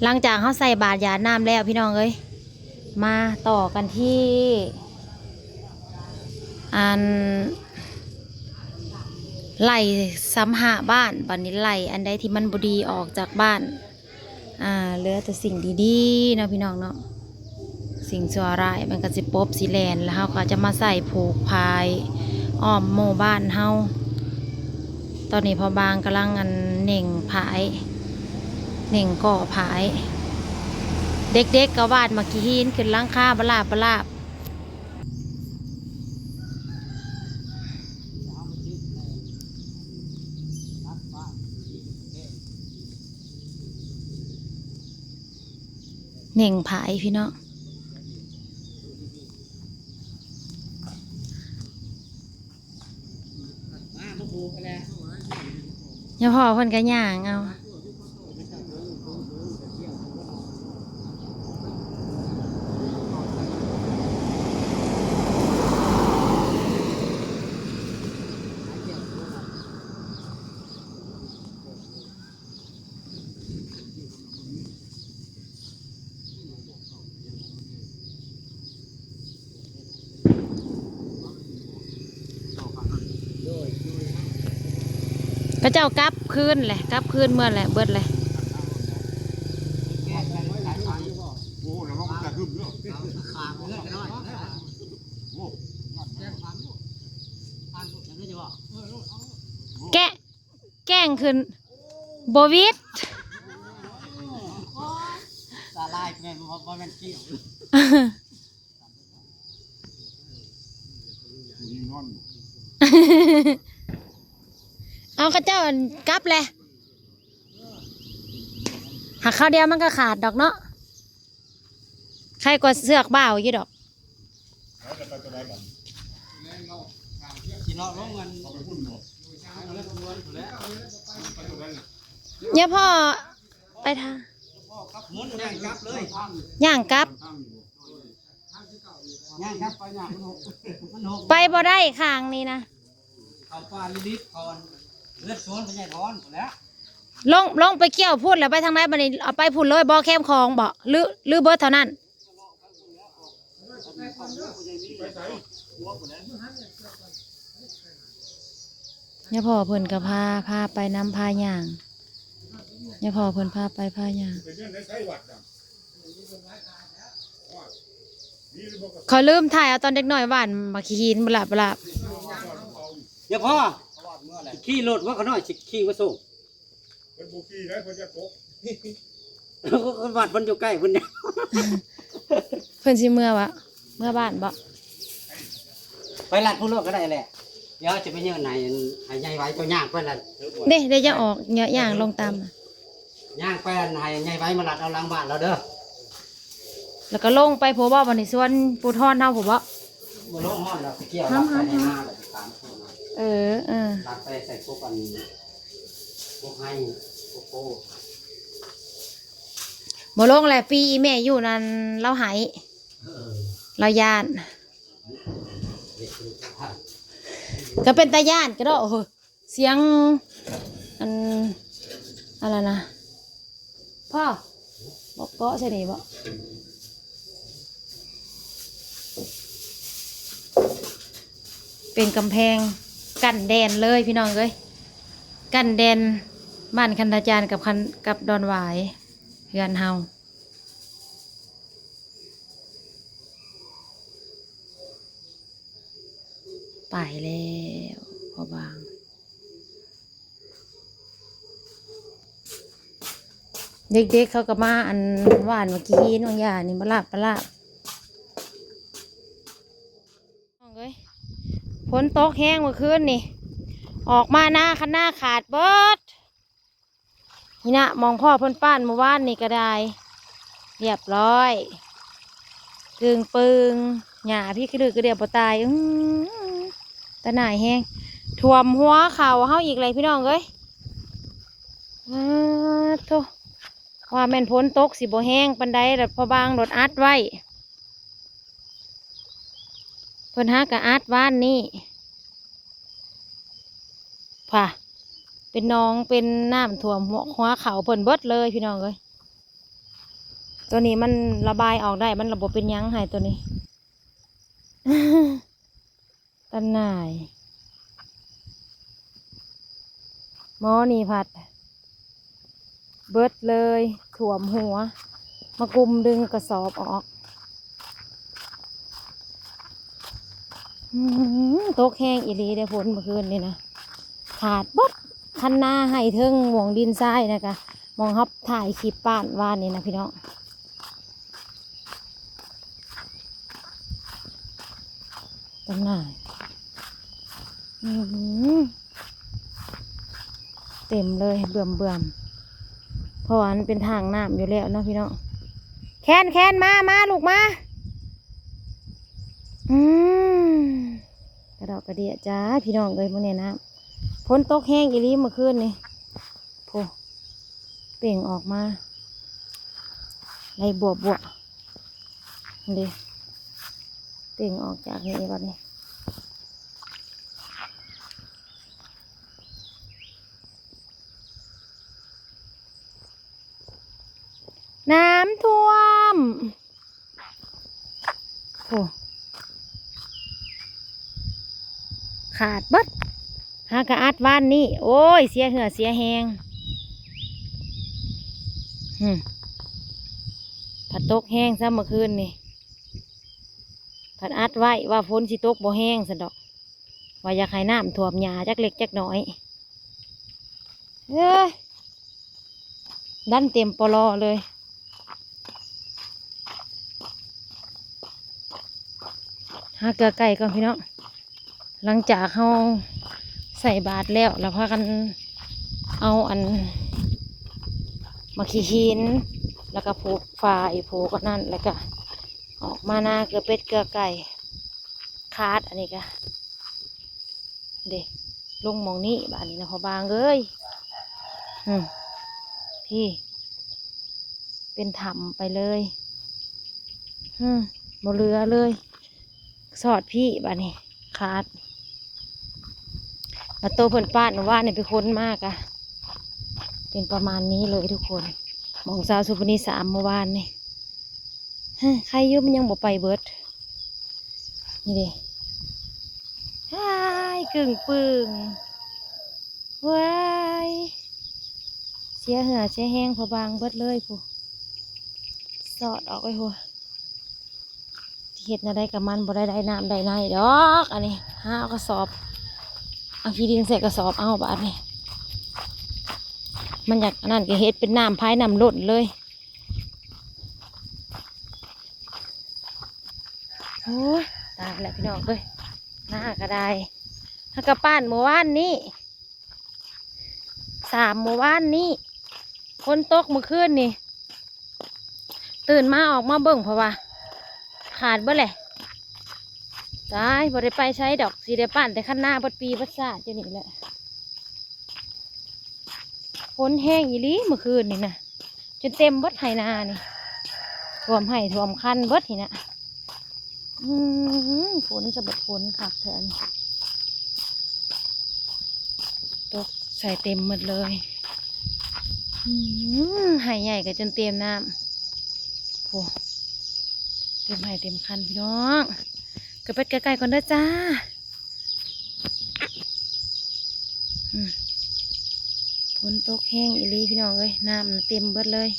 ຫຼັງຈາກເຮົາໃສ່ບາດຢາດນ້ຳແລ້ວ ພີ່ນ້ອງເອີຍ ມາຕໍ່ກັນທີ່ ອັນ ໄລ່ສຳຫະບ້ານ. ບັດນີ້ໄລ່ອັນໃດທີ່ມັນບໍ່ດີອອກຈາກບ້ານ ອ່າ ເຫຼືອແຕ່ສິ່ງດີໆເນາະ ພີ່ນ້ອງເນາະ. ສິ່ງຊົ່ວຮ້າຍມັນກໍຊິປົບຊິແລ່ນ ແລ້ວເຮົາກໍຈະມາໃສ່ຜູກພາຍອ້ອມໝູ່ບ້ານເຮົາ. ຕອນນີ້ພໍ່ບາງກຳລັງ ອັນ ເໜັ່ງພາຍ ເໜັ່ງກໍພາຍ. ເດັກໆກໍຫວ່ານໝາກຂີ້ຫີນຂຶ້ນຫຼັງຄາບະລາບບະລາບ. ເໜັ່ງພາຍ ພີ່ນ້ອງ. ຍາພໍ່ເພິ່ນກໍຍ່າງເອົາ. ເຂົາເຈົ້າກັບຄືນແຫຼະ ກັບຄືນເມືອແຫຼະ ເບິດແຫຼະ. ແກະ ແກ້ງຂຶ້ນ ບໍ່ຫວິດ ສາລາຍແມ່ນບໍ່ ບໍ່ແມ່ນກ້ຽວ. ເອົາ ເຂົາເຈົ້າກັບແຫຼະ ຫາກຄາວດຽວມັນກໍຂາດດອກເນາະ. ໃຄກວ່າເຊືອກບ່າວຢູ່ດອກ. ຍາພໍ່ໄປທາງ ຍ່າງກັບເລີຍ ຍ່າງກັບ ຍ່າງກັບໄປ ມັນຫົກ ມັນຫົກ ໄປບໍ່ໄດ້ຂ້າງນີ້ນະ. ເຂົ້າປ່າລິບໆ ເຂົ້າເຮືອນສວນພະຍາຍທອນພຸ້ນແຫຼະ. ລົງ ລົງໄປກ່ຽວພຸ້ນແລ້ວໄປທາງໃດບັດນີ້? ເອົາໄປພຸ້ນເລີຍບໍ່ ແຄມຂອງບໍ່ ຫຼື ຫຼືເບິດເທົ່ານັ້ນ? ຍາພໍ່ເພິ່ນກໍພາ ພາໄປນຳ ພາຍ່າງ ຍາພໍ່ເພິ່ນພາໄປ ພາຍ່າງ. ຂ້ອຍລືມຖ່າຍເອົາຕອນເດັກນ້ອຍຫວ່ານໝາກຂີ້ຫີນບະລາບບະລາບ. ຍາພໍ່ ຂີ່ລົດບໍ່ ຂ້ານ້ອຍຊິຂີ່ມາສົ່ງ. ເພິ່ນບໍ່ຂີ່ໄດ້ ເພິ່ນຢ້ານຕົກ. ວັດເພິ່ນຢູ່ໃກ້ເພິ່ນ. ເພິ່ນຊິເມືອວະ? ເມືອບ້ານບໍ່? ໄປລັດພຸ້ນໂລດກໍໄດ້ແຫຼະ. ດຽວຈະໄປເຍືອນໃຫ້ ໃຫ້ຍາຍໄວເຈົ້າຍ່າງໄປລະ. ເດ້ ເດ້ ຢ່າອອກ ຢ່າຍ່າງລົງຕາມ. ຍ່າງໄປໃຫ້ຍາຍໄວມາລັດເອົາຫຼັງບ້ານລາວເດີ. ແລ້ວກໍລົງໄປພຸ້ນບໍ່ ບັດນີ້ສວນປູທອນເຮົາພຸ້ນບໍ່? ບໍ່ລົງຮອດແລ້ວ ໄປກ່ຽວລັດໄປໃນນາແລ້ວໄປຕາມພຸ້ນນະ. ເອີ ເອີ ລັດໄປໃສ່ພວກອັນ ພວກໄຮ່ ພວກໂພ. ບໍ່ລົງແຫຼະ ປີອີ່ແມ່ຢູ່ນັ້ນລາວໄຫ້ ເອີ ລາວຢ້ານ. ກໍເປັນຕາຢ້ານກະດອກ. ໂອ້ໂຫ ສຽງ ອັນ ອັນນັ້ນນະ ພໍ່ ບໍ່ເກາະໃສ່ນີ້ບໍ່? ເປັນກຳແພງກັ້ນແດນເລີຍພີ່ນ້ອງເອີຍ ກັ້ນແດນບ້ານຄັນທະຈານກັບຄັນ ກັບດອນຫວາຍ ເຮືອນເຮົາ. ໄປແລ້ວພໍ່ບາງ. ເດັກໆເຂົາກໍມາ ອັນ ຫວ່ານໝາກຂີ້ຫີນຫວ່າງຢານີ້ ມາລາບ ມາລາບ. ນ້ອງເອີຍ ຝົນຕົກແຮງເມື່ອຄືນນີ້ ອອກມານາຄັນນາຂາດເບິດ. ນີ້ນະ ໝ່ອງພໍ່ເພິ່ນປ້ານມື້ວານນີ້ກໍໄດ້ ລຽບຮ້ອຍ ຕຶງປຶງ ຫຍ້າພີກະດືກະເດຍບໍ່ຕາຍ. ອື ຕາໜ່າຍແຮງ ຖ້ວມຫົວເຂົ້າເຮົາອີກແລ້ວພີ່ນ້ອງເອີຍ. ອາໂທ້ ວ່າແມ່ນຝົນຕົກຊິບໍ່ແຮງປານໃດ ແລ້ວພໍ່ບາງລົດອັດໄວ້. ເພິ່ນຫາກະອັດວານນີ້ ພະ ເປັນໜອງເປັນນ້ຳຖ້ວມຫົວ ຫົວເຂົ້າເພິ່ນເບິດເລີຍພີ່ນ້ອງເອີຍ. ຕົວນີ້ມັນລະບາຍອອກໄດ້ ມັນລະບໍ່ເປັນຫຍັງໃຫ້ຕົວນີ້ ຕາໜ່າຍ ໝໍນີ້ພັດເບິດເລີຍ ຖ້ວມຫົວ ມາກຸມດຶງກະສອບອອກ. ອືມ ຕົກແຮງອີ່ຫຼີເດ້ ຝົນເມື່ອຄືນນີ້ນະ ຂາດເບິດ ຄັນນາໃຫ້ເທິງໝ່ອງດິນຊາຍນະກະ ໝ່ອງເຮົາຖ່າຍຄລິບປ້ານວານນີ້ນະພີ່ນ້ອງ. ຕາໜ່າຍ ອືມ ເຕັມເລີຍ ເບື່ອມໆ ເພາະວ່າມັນເປັນທາງນ້ຳຢູ່ແລ້ວເນາະພີ່ນ້ອງ. ແຄນ ແຄນ ມາ ມາ ລູກມາ. ອືມ ກະດອກກະເດຍຈ້າ ພີ່ນ້ອງເອີຍ ເບິ່ງແດ່ນ້ຳ ຝົນຕົກແຮງອີ່ຫຼີເມື່ອຄືນນີ້ ໂພ ເປັ່ງອອກມາ ໄດ້ບວບໆ ເດ້ ເປັ່ງອອກຈາກນີ້ບັດນີ້ ນ້ຳຖ້ວມ ໂອ້ ຂາດເບິດ ຫາກະອັດວານນີ້ ໂອ້ຍ ເສຍເຫື່ອເສຍແຮງ ຫື ພັດຕົກແຮງຊ້ຳເມື່ອຄືນນີ້ ພັດອັດໄວ້ວ່າຝົນຊິຕົກບໍ່ແຮງຊັ້ນດອກ ວ່າຢາກໃຫ້ນ້ຳຖ້ວມຫຍ້າຈັກເລັກຈັກນ້ອຍ ເອີຍ ດັນເຕັມປະລໍເລີຍ ຫາເກືອໄກ່ກ່ອນພີ່ນ້ອງ. ຫຼັງຈາກເຮົາໃສ່ບາດແລ້ວ ແລ້ວພາກັນເອົາອັນ ໝາກຂີ້ຫີນ ແລ້ວກະຜູກຝ້າຍ ຜູກອັນນັ້ນ ແລ້ວກະອອກມານາເກືອເປັດເກືອໄກ່ ຂາດ ອັນນີ້ກະ ເດ້ ລົງໝ່ອງນີ້ບາດນີ້ນະພໍ່ບາງເອີຍ ອືມ ພີ້ ເປັນຖ້ຳໄປເລີຍ ອືມ ບໍ່ເຫຼືອເລີຍ ຊອດພີ້ບາດນີ້ ຂາດ ບາດໂຕເພິ່ນປ້ານເມື່ອວານນີ້ ໄປຄົ້ນມາກະ ເປັນປະມານນີ້ເລີຍທຸກຄົນ ໝ່ອງສາວສຸພະນີສາມເມື່ອວານນີ້ ຮະ ໄຄຢູ່ມັນຍັງບໍ່ໄປເບິດ ນີ້ເດ້ ຫາຍ ກຶ້ງປຶ້ງ ວ້າຍ ເສຍເຫື່ອເສຍແຮງພໍ່ບາງເບິດເລີຍພຸ້ນ ຊອດອອກໄວ້ພຸ້ນ ຊິເຮັດແນວໃດກັບມັນ ບໍ່ໄດ້ໄດ້ນ້ຳໄດ້ໃນດອກ ອັນນີ້ ຫາເອົາກະສອບ ເອົາຂີ້ດິນໃສ່ກະສອບເອົາບາດນີ້ ມັນຢາກອັນນັ້ນກະເຮັດເປັນນ້ຳພາຍນ້ຳລົ້ນເລີຍ. ໂອ້ຍ ຕາຍແລ້ວພີ່ນ້ອງເອີຍ ນາກະໄດ້ ຫາກະປ້ານເມື່ອວານນີ້ ສາມເມື່ອວານນີ້ ຝົນຕົກເມື່ອຄືນນີ້ ຕື່ນມາອອກມາເບິ່ງ ເພາະວ່າຂາດເບິດແຫຼະ ຕາຍ ບໍ່ໄດ້ໄປໃສດອກ ຊິໄດ້ປ້ານແຕ່ຄັນນາເບິດປີເບິດຊາດຢູ່ນີ້ແຫຼະ. ຝົນແຮງອີ່ຫຼີເມື່ອຄືນນີ້ນະ ຈົນເຕັມເບິດໄຮ່ນານີ້ ຖ້ວມໄຮ່ຖ້ວມຄັນເບິດນີ້ນະ ອືມ ຝົນສະບັດຝົນຄັກແທ້ອັນນີ້ ຕົກໃສ່ເຕັມໝົດເລີຍ ອືມ ໄຮ່ໃຫຍ່ກະຈົນເຕັມນ້ຳ ໂອ້ ເຕັມໄຮ່ເຕັມຄັນພີ່ນ້ອງ ກະໄປໄກໆກ່ອນເດີຈ້າ. ອືມ ຝົນຕົກແຮງອີ່ຫຼີພີ່ນ້ອງເອີຍ ນ້ຳນະເຕັມເບິດເລີຍ